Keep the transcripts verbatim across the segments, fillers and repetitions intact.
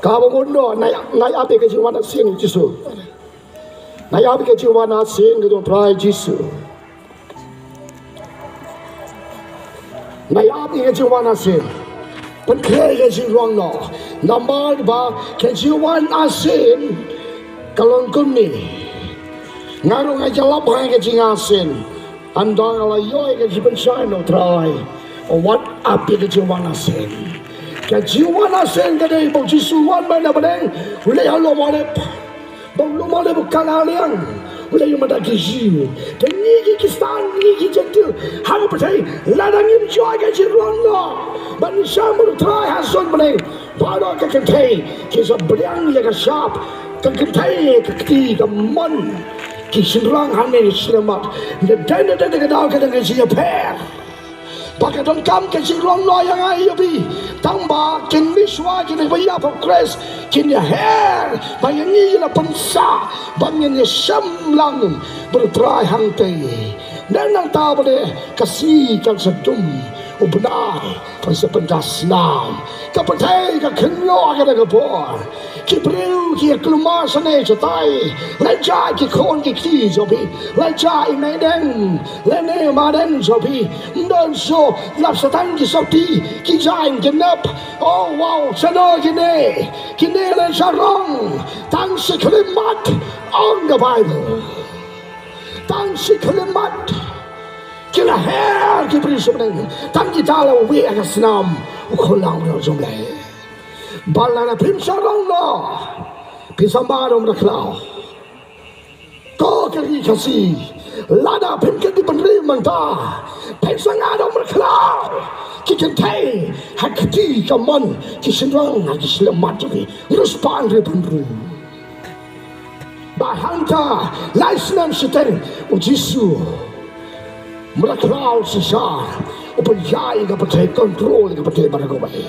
Kaba mut noh, nai, nai ap ïa ka jingwan arsien u Jisu. Nai ap ïa ka jingwan arsien ka jong u Trai Jisu. Nai ap ïa ka jingwan arsien. Pynkhreh ïa ka jinglong noh. Namar ba ka jingwan arsien ka long kumne. Nga ruh nga ïalap ha ka jingarsien. Ynda nga la ïoh ïa ka jingpynshai na u Trai, wat ap ïa ka jingwan arsien. Ka jingwan arsien ka dei ba u Jisu u wan ban da bneng, u leit ha lum Olib. Ba u lum Olib u kala liang, u leit ïa u mynta ki Jiw. Te ngi ki Khristan, ngi ki Jentil ha ka pyrthei, lada ngim ïoh ïa ka jinglong noh ban ïashem bad u Trai ha suiñ bneng, baroh ka kynthei ki sa pdiang ïa ka shap, ka kynthei, ka kti, ka mon, ki shynrang hangne ki shlem mat. Dei, dei, dei, dei ka daw ka dang ka jingïapher. Ba ka donkam ka jinglong noh ïa nga ïa phi. Tang ba kin mih shuwa kine kiba ïap ha u Khrist, kin ïaher ba ïa ngi la pynsah ba ngin ïashem lang bad u Trai hangtei. Nangta ba dei ka sngi kan sa dum, u bnai kan sa pynda snam. Ka pyrthei ka khynñiuh ha kata ka por. Ki briew ki ïa kulmar shane shatai. Leit jai ki khun ki kti jong phi. Leit jai i Meideng lane Madeng jong phi. Ym don shuh, lap sa tang ki sopti ki jaiñ ki nep. Oh wow, shano kine? Kine leit sarong tang shi khyllipmat, ong ka Baibl. Tang shi khyllipmat. Ki la her ki briew sha bneng. Tang kita la wieh ha ka snam u Khun langbrot jong U Blei. Bad lada phim sarong noh, phin sa mad ha u mraw khlaw. Ko ka ri Khasi, lada phim kyntiew bynriew mynta, phin sa mad ha u mraw khlaw. Ki kynthei ha kti ka mon, ki shynrang ha ki shlem mat jong ki, riewspah hynriewphew hynriew. Ba hangta lai snem shiteng u Jisu, mraw khlaw Sisar, u pynïaid ïa ka pyrthei, control ïa ka pyrthei baroh kawei.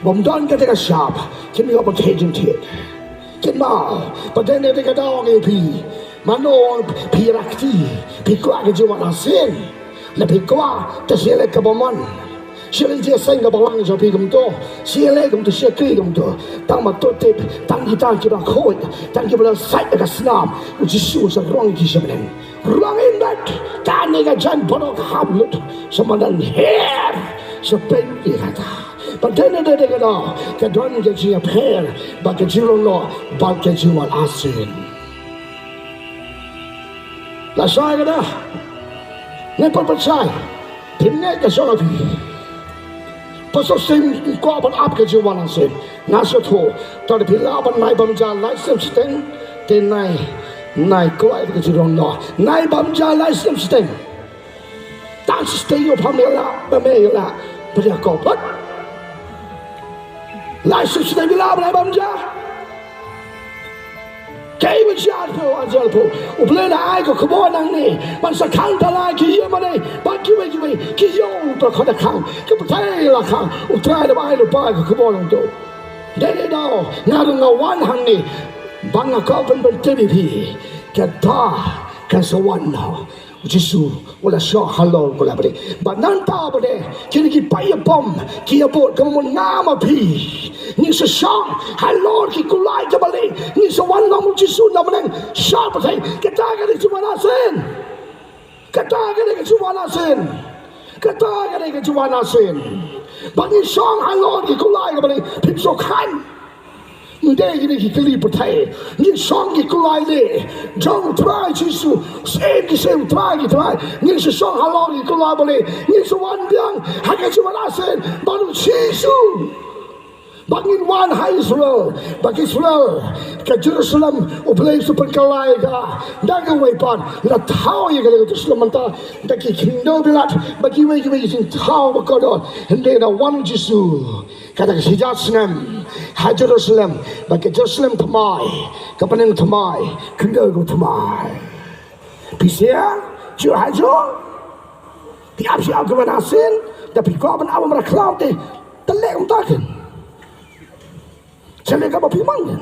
Bym don kata ka shap, kin ïoh pyrthei jingthied. Kynmaw, ba dei ne dei ka daw ngi phi. Mano phi ïa kti, phi kwah ka jingwan arsien. Lada phi kwah, te shu leh kaba mon. Shu leh jingïaseng kaba lang jong phi kumto. Shu leh kumto, shu kri kumto. Tang ba to tip, tang kita kiba khuid, tang kiba la sait ha ka snam, u Jisu u sa rong ïa ki sha bneng. Rong im dat, kane ka jaiñ baroh ka hap lut sha madan her, sha pynïaid ïa kata. Ba dei ne dei ka daw, ka don ka jingïapher bad ka jinglong noh bad ka jingwan arsien. La shai ka da. Ngan pynshai. Phim ngeit ka shong ha phi. Pastor Sting kwah ban ap ka jingwan arsien. Nga sngewthuh. Tang da phi lah ban nai bam ja lai snem shiteng. Te nai, nai kwah ka jinglong noh. Nai bam ja lai snem shiteng. Tang shi snem ïoh pha me la, ba me la. Ba ïa ko pat. Lai snem shiteng phi lah ban nai bam ja. Kaei ba jia phi, jia phi. U Blei la ai ka khubor nangne ban sa khang ta la ki ïa mane, ba kiwei kiwei ki ïoh ba khot da khang. Ka pyrthei la khang. U Trai da ba ai lypa ka khubor nangto. Dei dei daw nga ruh nga wan hangne ba nga kwah ban pyntip ïa phi. Kata kan sa wan noh. U Jisu u la shoh halor u khlawai. Bad nangta ba dei kine ki paid ïa bom, ki ïa bud, ka mon nga ma phi. Ngin sa shong halor ki khlawai kaba leh. Ngin sa wan long u Jisu na bneng sha pyrthei. Kata ka dei ka jingwan arsien. Kata ka dei ka jingwan arsien. Kata ka dei ka jingwan arsien. Ba ngin shong halor ki khlawai kaba leh. Phim sngewkhan. Ngi dei kine ki kali pyrthei. Ngi shong ki khlawai leh jong u Trai Jisu. Sngewsih ki sngewsih u Trai ki trai. Ngi sa shong halor ki khlawai ba leh. Ngi sa wan biang ha ka jingwan arsien bad u Jisu. Ba ngin wan ha Israel. Ba ka Israel, ka Jerusalem, u Blei u sa pynkylla ïa ka da kawei pat. La thaw ïa ka Jerusalem mynta da ki khyndew bilat. Ba kiwei kiwei ki jingthaw ba kordor. Hynrei da wan u Jisu. Kata ka shi hajar snem ha Jerusalem, ba ka Jerusalem thymmai, ka bneng thymmai, khyndew ka thymmai. Phi sngewthuh hajuh? Phi ap sha ka wan arsien, da phi kwah ban ap mraw khlaw te, te leh kumta kein. Sha leh kaba phi mon kein.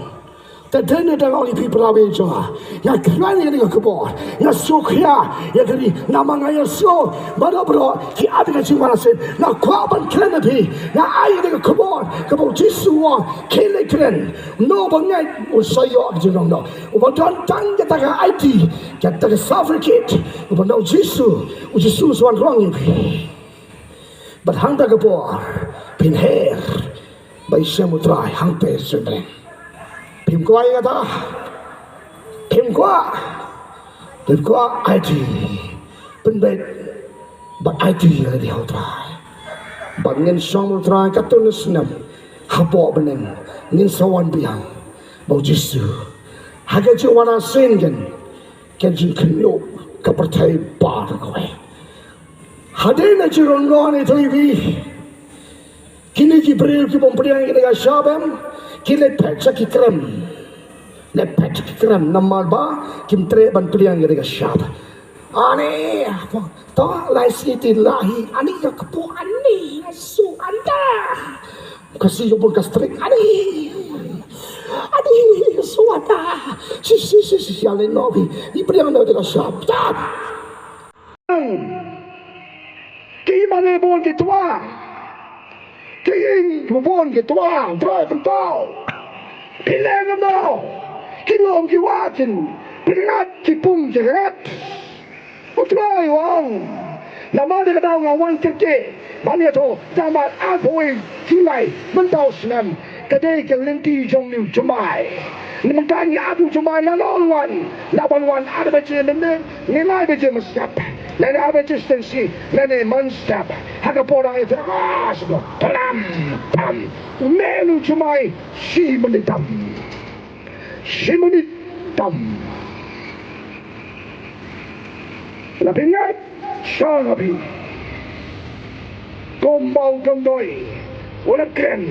Te dei na dang ong ïa phi para bangeit jong nga. Nga kren ïa kane ka khubor. Nga sngewkhia ïa kane namar nga ïohsngew baroh baroh ki ap ïa ka jingwan arsien. Nga kwah ban kren ïa phi. Nga ai ïa kane ka khubor kaba u Jisu u ong, khie leit kren. Uno uba ngeit un sa ïoh ka jinglong noh. Uba don tang kata ka aiti, kata ka certificate, uba don u Jisu, u Jisu u sa wanrah ïa phi. Bad hangta ka por phin her bad shem U Trai hangta sha bneng. Phim kwah ïa kata? Phim kwah? Phim kwah? Aiti. Pynbeit bad aiti ïa lade ha U Trai. Bad ngin shong bad U Trai katto katne snem hapoh bneng. Ngin sa wan biang bad u Jisu ha ka jingwan arsien kan. Kan jingkhynñiuh ka pyrthei baroh kawei. Hadien ka jingrong noh ïa phi, kine ki briew ki bym pdiang ïa kane ka shap em, ki leit phet sha ki krem. Leit phet sha ki krem namar ba kim treh ban pdiang ïa kane ka shap. Ani, to lai siti lahi, ani ka kpu ani, su anda. Kasi yo pun kastrik, ani. Ani, su anda. Si, si, si, si, si, ale no bi. Ipri ang na ka shap. Tap. Ki mane bon ki twa. Ki ing bun ki twa, twa pynpaw. Phi leh kumno? Ki lum ki wah kin pynïaid ki pung ki rat. U Trai u ong, namar kata nga wan kyrkieh ban ïathuh, namar arphew wei July mynta u snem ka dei ka lynti jong une u jumai. Mynta ngi ap u jumai na long wan, na ban wan ar baje mynne, ngi lai baje mynstep, lane ar baje shisien shi, lane mynstep. Ha ka por dang ïa thras ba pam pam, u mei u jumai shi minit tam. Shi minit tam. La pynïaid shong ha phi. Kumba u dong doi u la kren.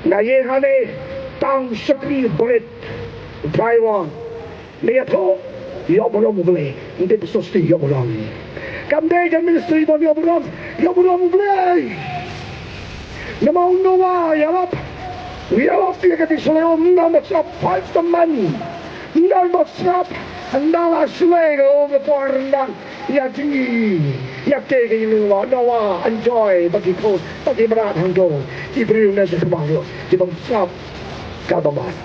Nga ïeng hangne tang shakri bret. Trai wan. Ngi ïathuh, ïoh burom U Blei. Ngi dei pynshoi ïoh burom. Kam dei ka ministry ban ïoh burom, ïoh burom U Blei. Namar u Noah ïalap, ïalap ïa ka dieng shalei, um nang ba sngap, five command. Nang ba sngap, nang la shlei ka um ka por nang ïa jngi, ïa te ka ïing Noah, Noah, enjoy ba ki khun, ba ki mrad hangto, ki briew na sha ka bang ïoh, ki bym sngap ka ba mat.